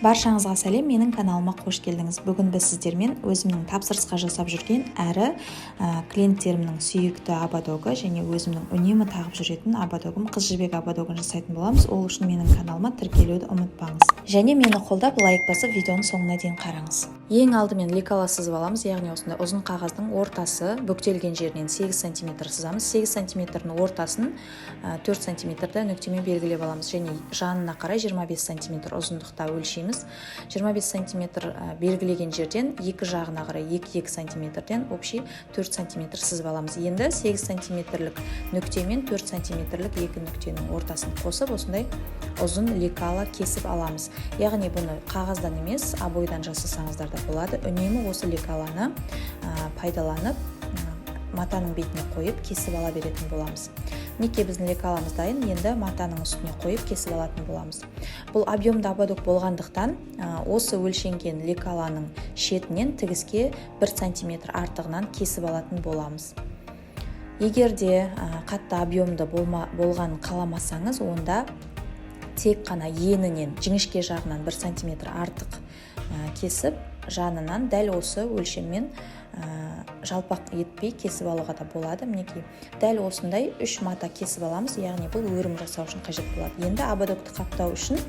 Баршаңызға сәлем! Менің каналыма қош келдіңіз! Бүгін біз сіздермен өзімнің тапсырысқа жасап жүрген әрі клиенттерімнің сүйікті ободогы және өзімнің үнемі тағып жүретін ободогым, Қыз Жібек ободогын жасайтын боламыз. Ол үшін менің каналыма тіркелуді ұмытпаңыз және мені қолдап, лайк басып, видеоның соңына дейін қараңыз. Ең алдымен лекала сызып аламыз, яғни осындай ұзын қағаздың ортасы бүктелген жерінен 8 сантиметр сызамыз. 8 сантиметрдің ортасын 4 сантиметрді нүктемен белгілеп аламыз және жанына қарай 25 сантиметр ұзындықта өлшейміз. 25 сантиметр белгілеген жерден екі жағына қарай 2-2 сантиметрден общий 4 сантиметр сызып аламыз. Енді 8 сантиметрлік нүктемен 4 сантиметрлік екі нүктенің ортасын қосып, осындай ұзын лекала кесіп аламыз. Яғни бұны қағаздан емес, обойдан жасасаңыздар да болады. Үнемі осы лекаланы пайдаланып, матаның бетіне қойып, кесіп ала беретін боламыз. Мінекей, біздің лекаламыз дайын. Енді матаның үстіне қойып, кесіп алатын боламыз. Бұл объемды ободок болғандықтан, осы өлшенген лекаланың шетінен тігіске 1 сантиметр артығынан кесіп алатын боламыз. Егер де қатты объемды болғанын қаламасаңыз, онда тек қана енінен, жіңішке жағынан 1 сантиметр артық кесіп, жанынан дәл осы өлшеммен жалпақ етпей кесіп алуға да болады. Мінекей, дәл осындай үш мата кесіп аламыз, яғни бұл өрім жасау үшін қажет болады. Енді ободокты қаптау үшін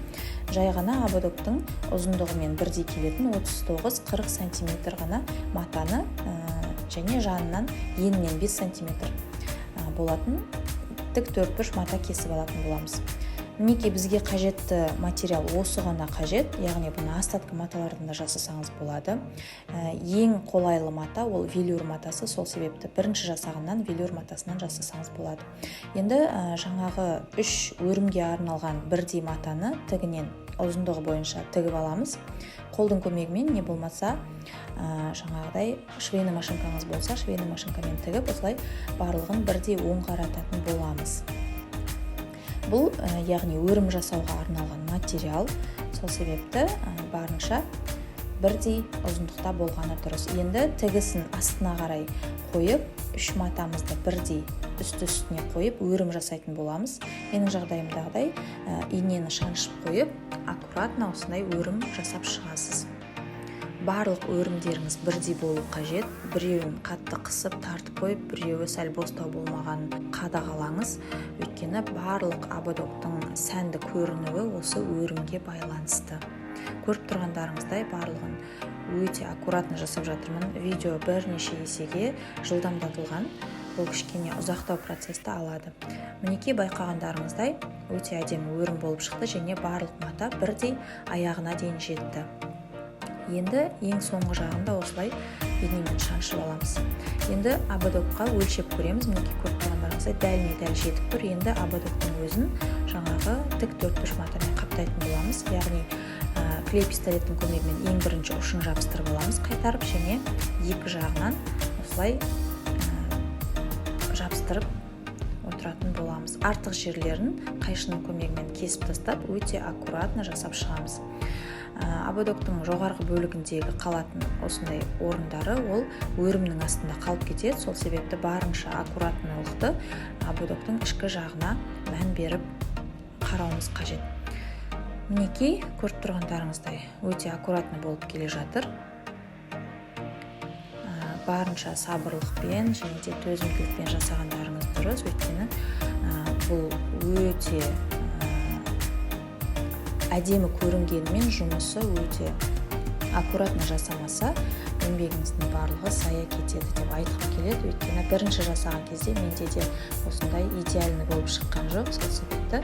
жай ғана ободоктың ұзындығымен бірдей келетін 39-40 сантиметр ғана матаны және жанынан, енінен 5 сантиметр болатын тік төртбұрыш мата кесіп алатын боламыз. Мінекей, бізге қажетті материал осы ғана қажет, яғни бұны остатка маталардан да жасасаңыз болады. Ең қолайлы мата ол велюр матасы, сол себепті бірінші жасағаннан велюр матасынан жасасаңыз болады. Енді жаңағы үш өрімге арналған бірдей матаны тігінен ұзындығы бойынша тігіп аламыз қолдың көмегімен, не болмаса жаңағыдай швейный машинкаңыз болса, швейный машинкамен тігіп, осылай барлығын бірдей оң қарататын боламыз. Бұл яғни өрім жасауға арналған материал, сол себепті барынша бірдей ұзындықта болғаны дұрыс. Енді тігісін астына қарай қойып, үш матамызды бірдей үсті үстіне қойып, өрім жасайтын боламыз. Менің жағдайымдағыдай инені шаншып қойып, аккуратно осындай өрім жасап шығасыз. Барлық өрімдеріңіз бірдей болу қажет. Біреуін қатты қысып, тартып қойып, біреуі сәл бостау болмағанын қадағалаңыз, өйткені барлық ободоктың сәнді көрінуі осы өрімге байланысты. Көріп тұрғандарыңыздай, барлығын өте аккуратно жасап жатырмын. Видео бірнеше есеге жылдамдатылған, бұл кішкене ұзақтау процесті алады. Мінекей, байқағандарыңыздай, өте әдемі өрім болып шықты және барлық мата бірдей аяғына дейін жетті. Енді ең соңғы жағында осылай инемен шаншып аламыз. Енді ободокқа өлшеп көреміз. Мінекей, көріп тұрғандарыңыздай, дәлме дәл жетіп тұр. Енді ободоктың өзін жаңағы тік төртбұрыш матамен қаптайтын боламыз, яғни клей пистолеттің көмегімен ең бірінші ұшын жабыстырып аламыз қайтарып және екі жағынан осылай жабыстырып отыратын боламыз. Артық жерлерін қайшының көмегімен кесіп тастап, өте аккуратно жасап шығамыз. Ободоктың жоғарғы бөлігіндегі қалатын осындай орындары ол өрімнің астында қалып кетеді, сол себепті барынша аккуратнылықты, ободоктың ішкі жағына мән беріп қарауымыз қажет. Мінекей, көріп тұрғандарыңыздай, өте аккуратно болып келе жатыр. Барынша сабырлықпен және де төзімділікпен жасағандарыңыз дұрыс, өйткені бұл өте әдемі көрінгенімен, жұмысы өте аккуратно жасамаса, еңбегіңіздің барлығы зая кетеді деп айтқым келеді. Өйткені бірінші жасаған кезде менде де осындай идеальный болып шыққан жоқ. Сол себепті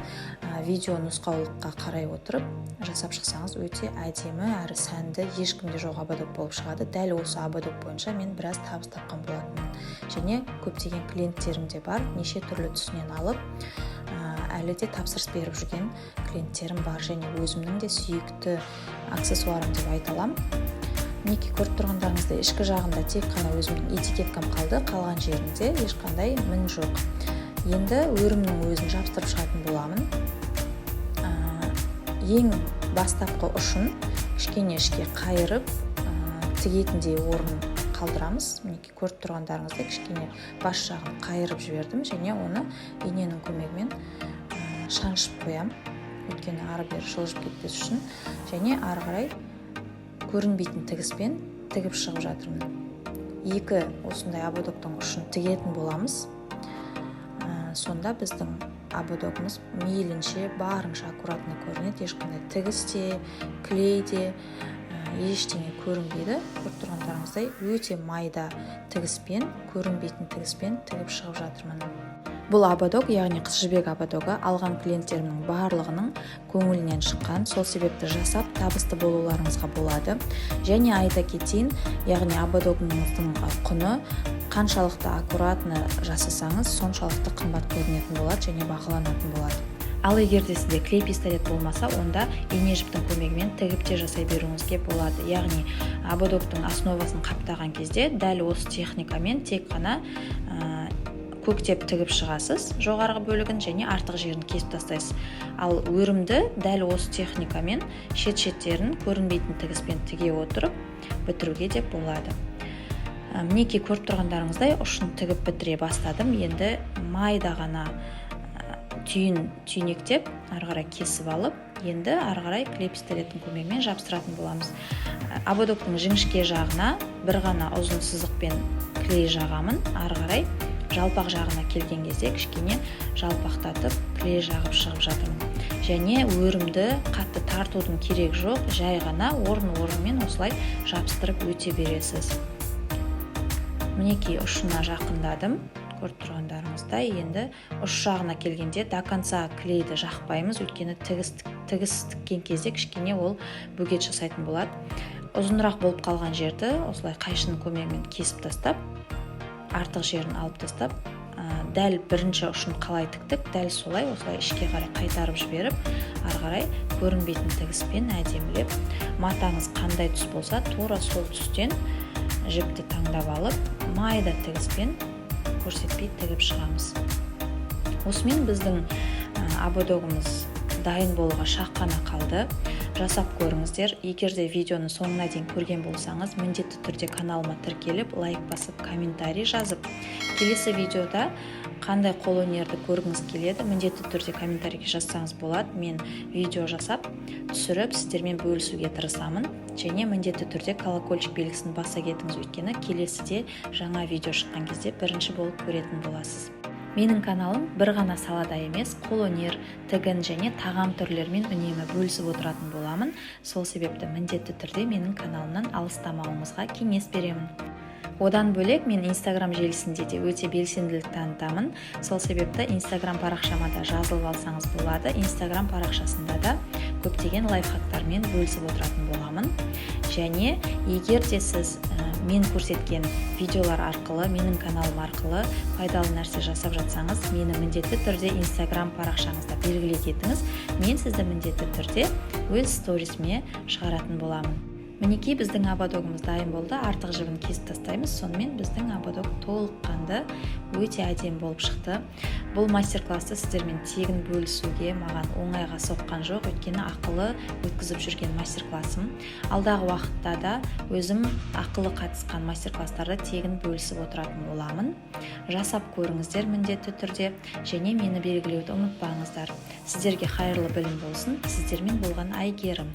видео нұсқаулыққа қарай отырып жасап шықсаңыз, өте әдемі әрі сәнді, ешкімде жоқ ободок болып шығады. Дәл осы ободок бойынша мен біраз табыс тапқан болатынмын және көптеген клиенттерім де бар, неше түрлі түсінен алып, әлі де тапсырыс беріп жүрген клиенттерім бар және өзімнің де сүйікті аксессуарым деп айта аламын. Мінекей, көріп тұрғандарыңыздай, ішкі жағында тек қана өзімнің этикеткам қалды, қалған жерінде ешқандай мін жоқ. Енді өрімнің өзін жабыстырып шығатын боламын. Ең бастапқы ұшын кішкене ішке қайырып, тігетіндей орын қалдырамыз. Мінекей, көріп тұрғандарыңыздай, кішкене бас жағын қайырып жібердім және оны иненің көмегімен шаншып қоямын. Өйткені ары бері жылжып кетпес үшін. Және ары қарай көрінбейтін тігіспен тігіп шығып жатырмын. Екі осындай ободоктың ұшын тігетін боламыз. Сонда біздің ободогымыз мейлінше барынша аккуратно көрінеді. Ешқандай тігіс те, клей де, ештеңе көрінбейді. Көріп тұрғандарыңыздай, өте майда тігіспен, көрінбейтін тігіспен тігіп шығып жатырмын. Бұл ободок, яғни Қыз Жібек ободогы, алған клиенттерімнің барлығының көңілінен шыққан. Сол себепті жасап, табысты болуларыңызға болады. Және айта кетейін, яғни ободогыңыздың құны қаншалықты аккуратно жасасаңыз, соншалықты қымбат көрінетін болады және бағаланатын болады. Ал егер де сізде клей пистолет болмаса, онда ине жіптің көмегімен тігіп те жасай беруіңізге болады. Яғни ободоктың основасын қаптаған кезде дәл осы техникамен тек қана көктеп тігіп шығасыз жоғарғы бөлігін және артық жерін кесіп тастайсыз. Ал өрімді дәл осы техникамен шет шеттерін көрінбейтін тігіспен тіге отырып бітіруге де болады. Мінекей, көріп тұрғандарыңыздай, ұшын тігіп бітіре бастадым. Енді майда ғана түйін түйнектеп, ары қарай кесіп алып, енді ары қарай клей пистолеттің көмегімен жабыстыратын боламыз. Ободоктың жіңішке жағына бір ғана ұзын сызықпен клей жағамын. Ары қарай жалпақ жағына келген кезде кішкене жалпақтатып клей жағып шығып жатырмын. Және өрімді қатты тартудың керек жоқ, жай ғана орын орнымен осылай жабыстырып өте бересіз. Мінекей, ұшына жақындадым, көріп тұрғандарыңыздай. Енді ұш жағына келгенде до конца клейді жақпаймыз, өйткені тігіс тіккен кезде кішкене ол бөгет жасайтын болады. Ұзынырақ болып қалған жерді осылай қайшының көмегімен кесіп тастап, артық жерін алып тастап, дәл бірінші ұшын қалай тіктік, дәл солай осылай ішке қарай қайтарып жіберіп, ары қарай көрінбейтін тігіспен әдемілеп, матаңыз қандай түс болса, тура сол түстен жіпті таңдап алып, майда тігіспен көрсетпей тігіп шығамыз. Осымен біздің ободогымыз дайын болуға шақ қана қалды. Жасап көріңіздер. Егер де видеоны соңына дейін көрген болсаңыз, міндетті түрде каналыма тіркеліп, лайк басып, комментарий жазып, келесі видеода қандай қолөнерді көргіңіз келеді, міндетті түрде комментарийге жазсаңыз болады. Мен видео жасап түсіріп, сіздермен бөлісуге тырысамын. Және міндетті түрде колокольчик белгісін баса кетіңіз, өйткені келесіде жаңа видео шыққан кезде бірінші болып көретін боласыз. Менің каналым бір ғана салада емес, қолөнер, тігін және тағам түрлерімен үнемі бөлісіп отыратын боламын. Сол себепті міндетті түрде менің каналымнан алыстамауыңызға кеңес беремін. Одан бөлек, мен Инстаграм желісінде де өте белсенділік танытамын. Сол себепті Инстаграм парақшама да жазылып алсаңыз болады. Инстаграм парақшасында да көптеген лайфхактармен бөлісіп отыратын боламын. Және егер де сіз мен көрсеткен видеолар арқылы, менің каналым арқылы пайдалы нәрсе жасап жатсаңыз, мені міндетті түрде Инстаграм парақшаңызда белгілей кетіңіз. Мен сізді міндетті түрде өз сторисіме шығаратын боламын. Мінекей, біздің ободогымыз дайын болды. Артық жібін кесіп тастаймыз. Сонымен біздің ободок толыққанды өте әдемі болып шықты. Бұл мастер классты сіздермен тегін бөлісуге маған оңайға соққан жоқ, өйткені ақылы өткізіп жүрген мастер классым. Алдағы уақытта да өзім ақылы қатысқан мастер класстарды тегін бөлісіп отыратын боламын. Жасап көріңіздер міндетті түрде және мені белгілеуді ұмытпаңыздар. Сіздерге хайырлы білім болсын. Сіздермен болған Әйгерім.